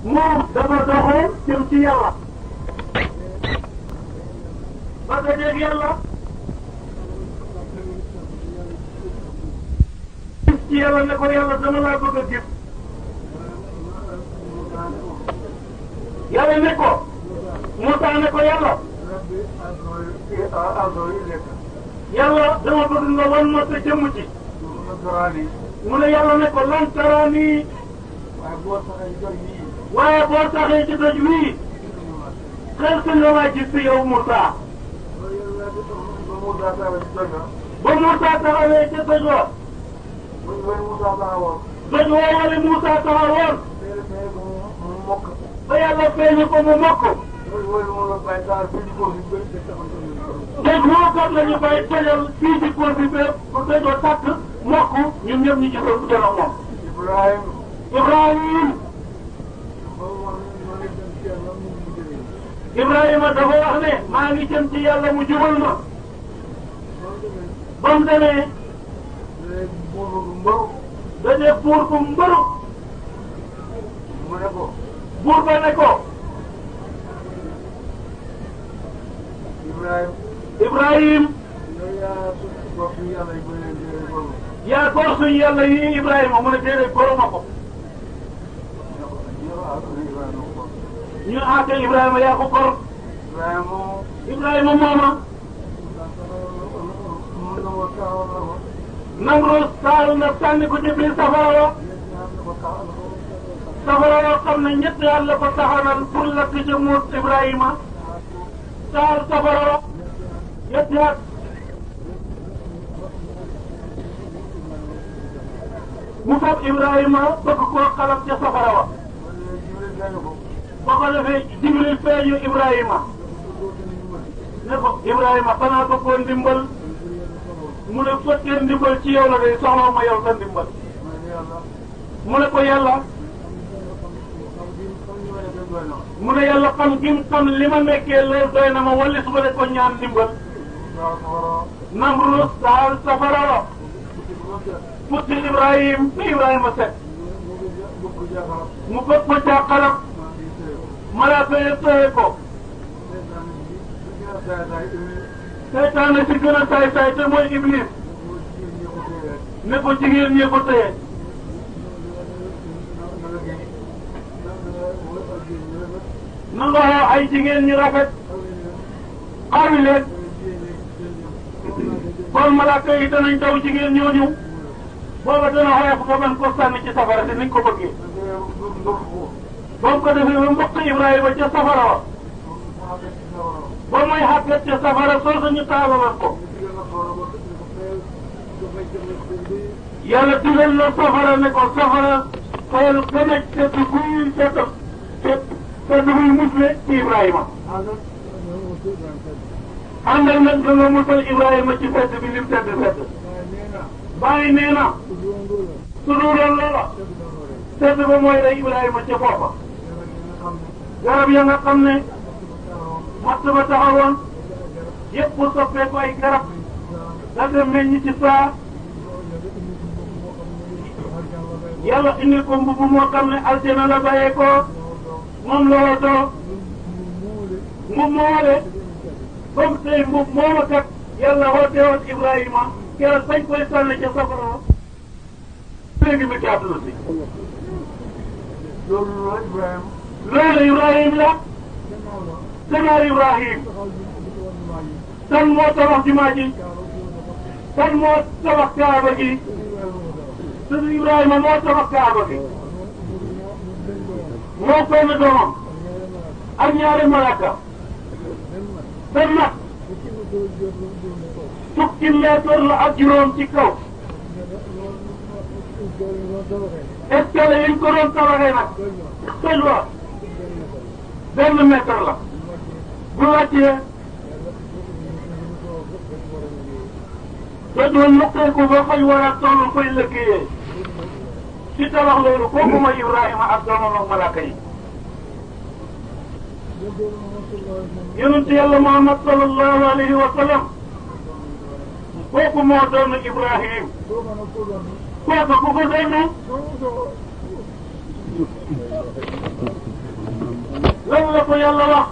moom dafa doxoon jëm ci yàlla ba dajeeg yàlla ci yàlla ne ko yàlla dama laa bëgg a gis yàlla ne ko Moussa ne ko yàlla dama bëgg nga wan ma sa jëmm ci mu ne yàlla ne ko lan taraani waaye boo taxee ci doj wii xel si nga waa gis si yow Moussa ba Moussa taxawee ci doj wa doj woo wala Moussa taxawoon ba yàlla feeñu ko mu mokk doj woo kat la ñu bay tojal fii ci cour bi ba doj wa tàkk mokk ñun ñëpp ñu gisoon bu jëloon moom Ibrahima dafa wax ne maa ngi jëm ci yàlla mu jubal ma ba mu demee daje buur bu mbëru buur ba ne ko Ibrahim yaa góor suñu yàlla yi Ibrahima mu ne déedéet góoruma ko ñu aate Ibrahima yaa ko góor Ibrahima mooma Namroos taal na sànni ko ci biir safara yoo xam ne ñett yàlla ko taxawal pour lakk ci muut Ibrahima taal safara ñetti at mu fab Ibrahima bëgg koo xalab ca safara wa ba ko defee Jibril feeñu Ibrahima ne ko Ibrahima xanaa bëggoon ndimbal mu ne fekkee ndimbal ci yow la day soxla ma yow sa ndimbal mu ne ko yàlla mu ne yàlla xam gi mu xam li ma nekkee loolu doy na ma wala su ma de ko ñaan ndimbal Namruus taal safara wa futti Ibrahima set mu bëgg ko jàqalab malaaka yi tëye ko seytaane si gën a saay te mooy Iblis ne ko jigéen ñee ko tëye na nga xoo ay jigéen ñu rafet xawi leen kon malaaka yi danañ daw jigéen ñooñu booba dana xoyof ba mën ko sànni ci safara te niñ ko bëggee ba mu ko defee ba mbokk Ibrahima ca safara wa ba muy xàggat ca safara soo ñu taabalal ko yàlla digal na safara ne ko safara fayal gën a sedd guy sedd guy musle ci Ibrahima àndal nag da nga musal Ibrahima ci sedd bi lim sedd bàyyi nee na su duuloon loola sedd ba mooy rey Ibrahima ca foofa garab ya nga xam ne matt ba taxawoon yëpp bu soppeeku ay garab da dem meññ ci saa yàlla indil ko mbubu moo xam ne aljana la bàyyee ko moom la wootoo mu moole comme tey mbub mooma kat yàlla woote woon Ibrahima keroog bañ koy sànni ca safara léegi mi ci àdduna si loolu Ibrahima la gannaaw Ibrahim tan moo tabax jumaa ji tan moo tabax kaaba gi sëñ Ibrahima moo tabax kaaba gi moo benn doomam ak ñaari malaka benn nag fukki mètre la ak juróom ci kaw escalier yi ñu ko doon tabaxee nag toj wa benn mètre la bu wàccee te doon nuqee ko ba fay war a toll koy liggéeyee ci tabax loolu kooku mooy Ibrahima ak doomam ak malaaka yi yonent yàlla Muhammad sallallahu alayhi wa sallam kooku moo doon Ibrahim kooku ku ko doon lan la ko yàlla wax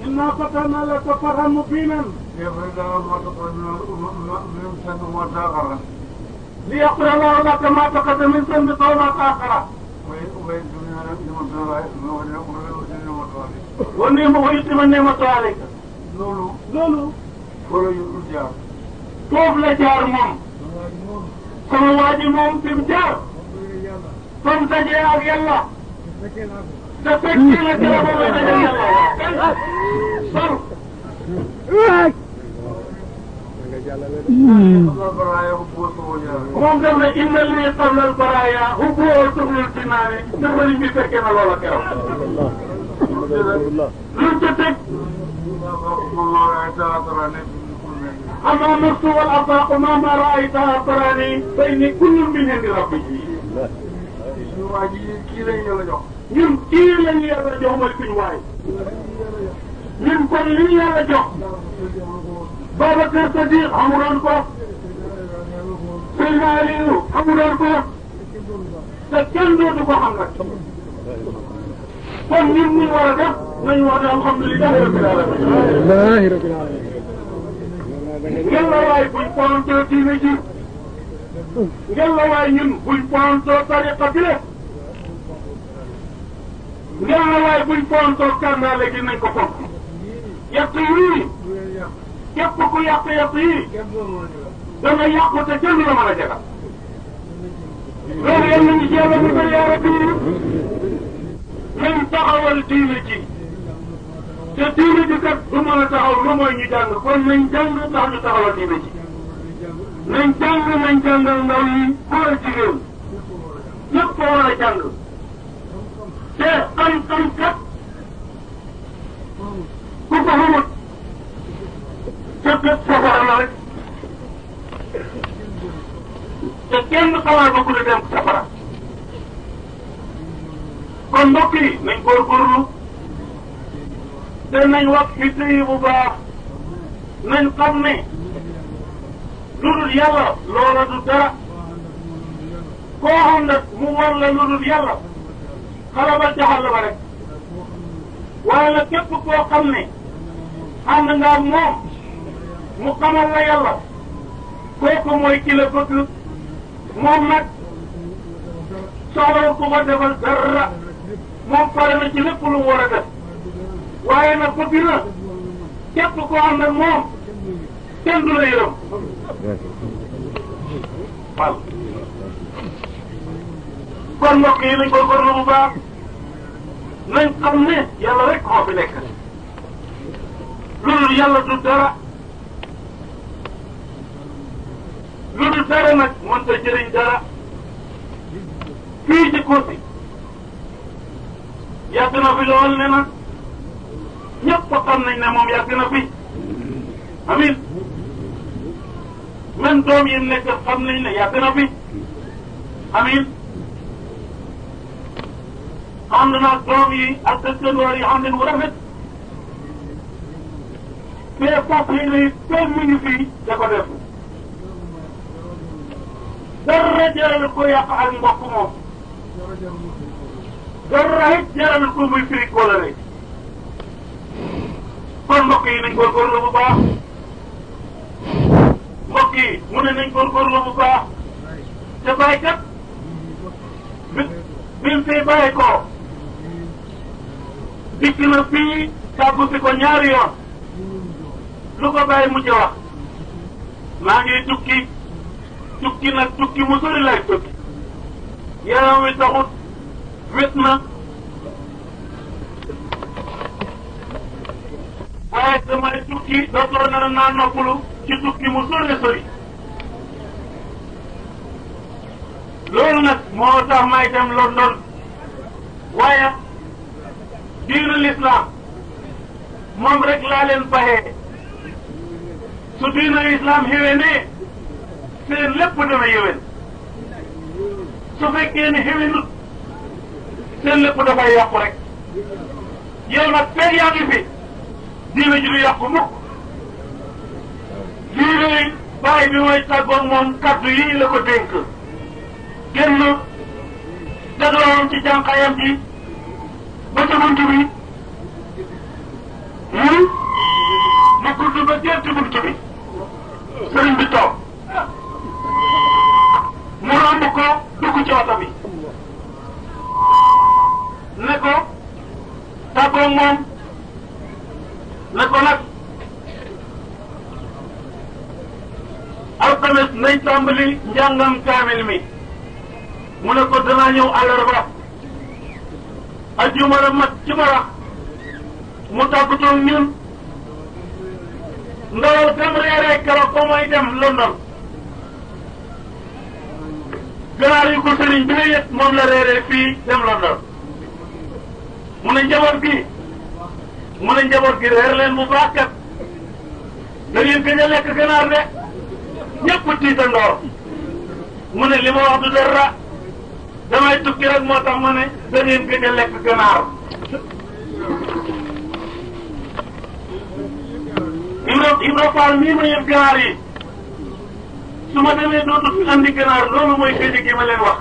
inna fatahna laka fathan mubinan ليغفر الله لك ما تقدم من ذنبك وما تأخر ويتم النعمة عليك loolu foofu la jaar moom sama waa ji moom fi mu jaar fa mu dajee ak yàlla te fekkee la jëla ba muy dajee yàlla sor moom def na inna lii qabla al baraya hubboo tublul jinaane dafari bi fekkee na loola keroog lu ca teg أما النفس والأرزاق ما رأيتها تراني فإني كل من عند ربي ñun kii lañu yàlla jox mooy suñu waay ñun kon li ñu yàlla jox Babacar Sadiq xamuloon ko Seydina Aliou xamuloon ko te kenn dootu ko xam nag kon ñun ñu war a def nañu wax ne alhamdulilah rabbil alamin ngella waay buñ fontoo diine ji ngella waay ñun buñ fontoo tariqa bi le ngella waay buñ fontoo kàndaale gi nañ ko fonk yàq yii képp ku yàq yii dana yàqu te kenn du la mën a jagal loolu yal nañu ci yàlla mu bëri yaa rabbi nañ taxawal diine ji te diine ji kat du mën a taxaw lu mooy ñu jàng kon nañ jàng tax ñu taxawal diine ji nañ jàngal ndaw yi góor ak jigéen ñëpp a war a jàng te xam-xam kat ku ko xamut te kat safara la rek te kenn xawaar ba ku ne dem safara kon mbokk yi nañ góorgóorlu te nañ wax fi tey bu baax nañ xam ne lu dul yàlla loola du dara koo xam nag mu war la lu dul yàlla xalabal jaxal la ba rek waaye nag képp koo xam ne ànd nga ak moom mu xamal la yàlla kooku mooy ki la bëgg moom nag soxlawul ku ko defal dara moom pare na ci lépp lu mu war a def waaye nag bëgg na képp koo ànd ak moom kenn du la yërëm waaw kon mbokk yi nañ góorgóorlu bu baax nañ xam ne yàlla rek moo fi nekk loolu yàlla du dara lu dul dara nag mënta jëriñ dara fii ci Kossy yàgg na fi lool ne nag ñëpp xam nañ ne moom yàgg na fi amin même doom yi nekk xam nañ ne yàgg na fi amin ànd naa doom yi ak dëkkandoor yi àndin wu rafet mais foofu yi ne kenn mi ngi fii da ko def dara jaral ko yàq ak mbokk moom dara it jaral ko muy firi kóolare kon mbokk yi nañ góorgóorlu bu baax mbokk yi mu ne nañ góorgóorlu bu baax te bàyyi kat bi mu fi bàyyi ko dikk na fii tàggu si ko ñaari yoon lu ko bàyyi mujj wax maa ngi tukki nag tukki mu sori lay tukki yaram wi taxut wét na waaye damay tukki docteur na naa noppalu ci tukki mu sori loolu nag moo tax may dem London waaye diinu l'islam moom rek laa leen baxee su diinu l'islam xéwénee seen lépp dana yéwén su fekkee ne xéwénut seen lépp dafay yàqu rek yow nag fekk yaa ngi fi diine ji du yàqu mukk diine bàyyi bi mooy tàggoog moom kaddu yi la ko dénk génn doon ci jànqayam ji ba ca buntu bi ma gudd ba jël ci buntu bi sëriñ bi toog mu romb ko dugg ci oto bi ne ko tàggoo moom ne ko nag alxames nañ tàmbali njàngam kaamil mi mu ne ko danaa ñëw àllarba ajjuma la mat ci marax mu tàggatoo ñun ndawal kam reeree keroog ko mooy dem London ganaar yu ko sëriñ bi ne yëpp moom la reeree fii dem London mu ne njaboot gi reer leen bu baax kat da ngeen gën a lekk ganaar de ñëpp tiitandoor mu ne li ma wax du dara damay tukki rek moo tax ma ne da ngeen gën a lekk ganaar Ibra Fall mii ma yëpp ganaar yi su ma demee dootu fi andi ganaar loolu mooy gëj gi ma leen wax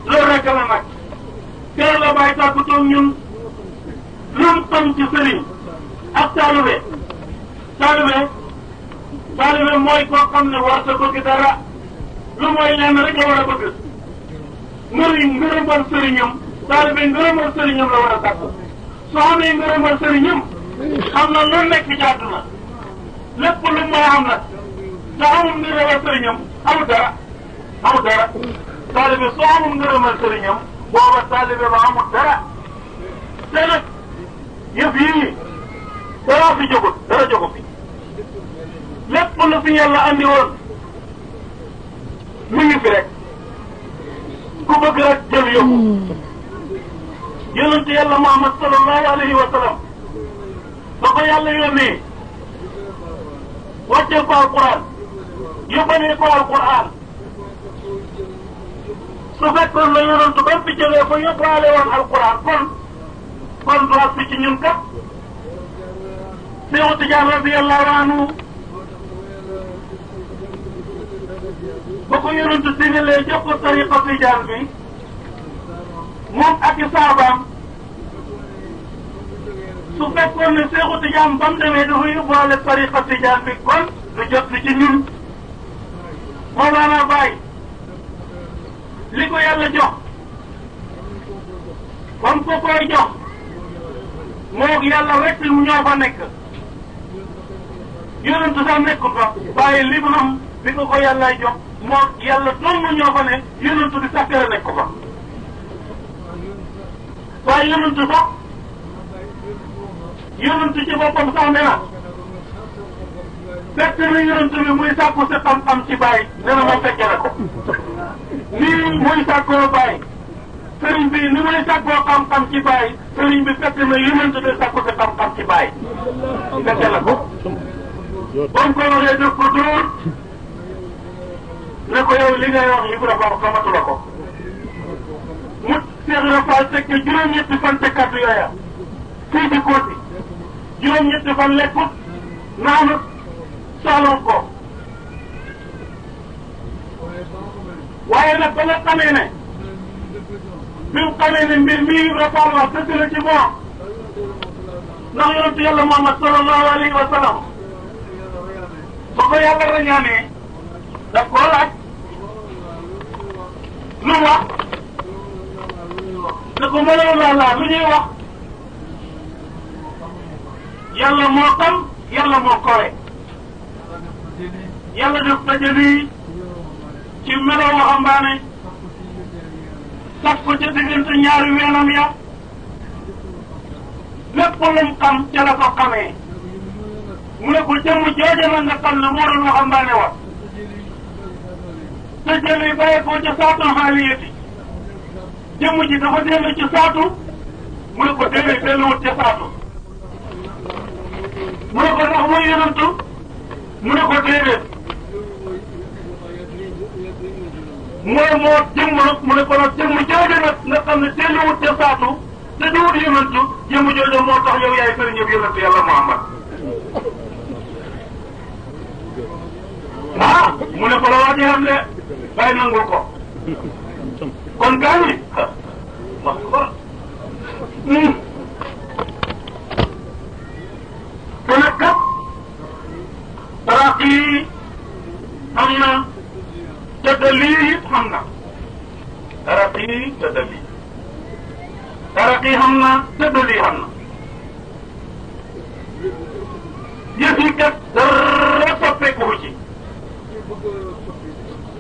loolu rek la nag teel la bàyyi tàggatoo ñun lu tam ci sëriñ ak taalibe mooy koo xam ne war sa bëgg dara lu mooy lenn rek la war a bëgg ngërëmal sëriñam taalibe ngërëmal sëriñam la war a tàgg soo xamee ngërëmal sëriñam xam na lu nekk ci àdduna lépp lu mooy am nag te amul ngërëmal sëriñam amul dara taalibe soo amul ngërëmal sëriñam booba taalibe ba amul dara te nag yëf yii dara fi jógut dara jógu fi lépp lu fi yàlla andi woon mu ngi fi rek ku bëgg rek jël yóbbu yonent yàlla Muhammad sallallahu alayhi wa sallam ba ko yàlla yónnee wàcceel ko alquran yóbbanee ko alquran su fekkoon la yonent ba fi jëlee ko yóbbaale woon alquran kon du ak fi ci ñun kat Seexu Tijaan radiyallahu anhu ba ko yonent sigalee jox ko tariqa Tijaan bi moom ak i saabaam su fekkoon ne Seexu Tijaan ba mu demee dafa yóbbaale tariqa Tijaan bi kon du jot ci ñun Mawlana Baay li ko yàlla jox comme ko koy jox moog yàlla rek mu ñoo fa nekk yonent sax nekkul fa waaye li mu am bi ko yàlla jox moog yàlla doon mu ñoo fa ne yonent bi sax tere nekk ko fa waaye yonent ci boppam sax ne na fekk na yonent bi muy sàkku si xam-xam ci Baay nee na ma fekke na ko nii muy sàkkoo Baay sëriñ bi ni muy sàkkoo xam-xam ci Baay sëriñ bi fekk na yonent bi sàkku si xam-xam ci Baay fekke na ko ba mu ko waxee def ko dóor ne ko yow li ngay wax li ko dafa xamatu la ko mu Seex Ibra Faal fekk juróom-ñetti fan te kàddu yooya fii ci Kooti juróom-ñetti fan lekkut naanut soxloon ko waaye nag ba nga xamee ne bi mu xamee ne mbir mii Ibra Faal wax dëgg la ci moom ndax yonentu yàlla Muhammad sallallahu alayhi wa sallam ba ko yàlla rañaanee daf koo laaj lu mu wax ne ko mënoon laa lu ñuy wax yàlla moo xam yàlla moo kowe yàlla def tajali ci melo waxambaane sax ko ca diggante ñaari weenam ya lépp lu mu xam ca la ko xamee mu ne ko jëmm jooja na nga xam ne moo doon waxambaane wa tajali bàyyi ko ca saatul xaaliyati jëmm ji dafa dellu ci saatu mu ne ko déedéet delluwut ca saatu mu ne ko ndax mooy yonantu mu ne ko déedéet moo jëmm nag mu ne ko nag jëmm jooju nag nga xam ne delluwut ca saatu te duwut yonantu jëmm jooju moo tax yow yaay sëriñ yëpp yonantu yàlla Muhammad mu ne ko la waa ji xam ne bàyyi nangul ko kon gaañi taraqi tëddali taraqi xam na tëddali xam na yëf yi kat dara soppeeku ci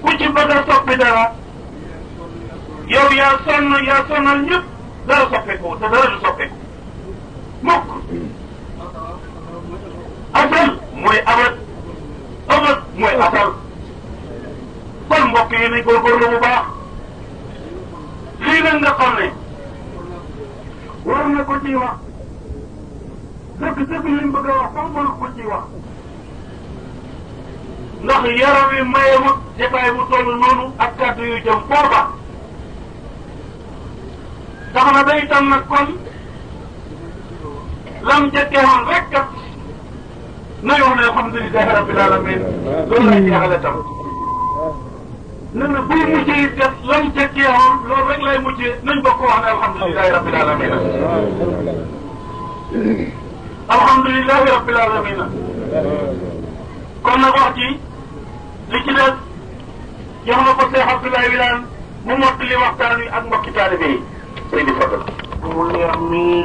ku ci bëgg a soppi dara yow yaa sonnal ñëpp dara soppeeku te dara du soppeeku mukk asal mooy abat abat mooy asal kon mbokk yi nañ góorgóorlu bu baax lii nag nga xam ne war na ko ciy wax dëgg liñ bëgg a wax sax mënu ko ciy wax ndax yaram wi mayewut jotaay bu toll noonu ak kàddu yu jëm foofa tax na day tam nag kon lam jëkkee woon rek kat nañu wax ne alhamdulilahi rabbil alamin loolu lay jeexale tam ne na buy mujjee it kat lam jëkkee woon loolu rek lay mujjee nañ bokk wax ne alhamdulilahi rabbil alamin alhamdulilahi rabbil alamin kon nag wax ji li ci des jox na ko Cheikh Abdoulaye Wilane mu mottali waxtaan wi ak mbokki taalibe yi. Seydi Fadal mu leer mi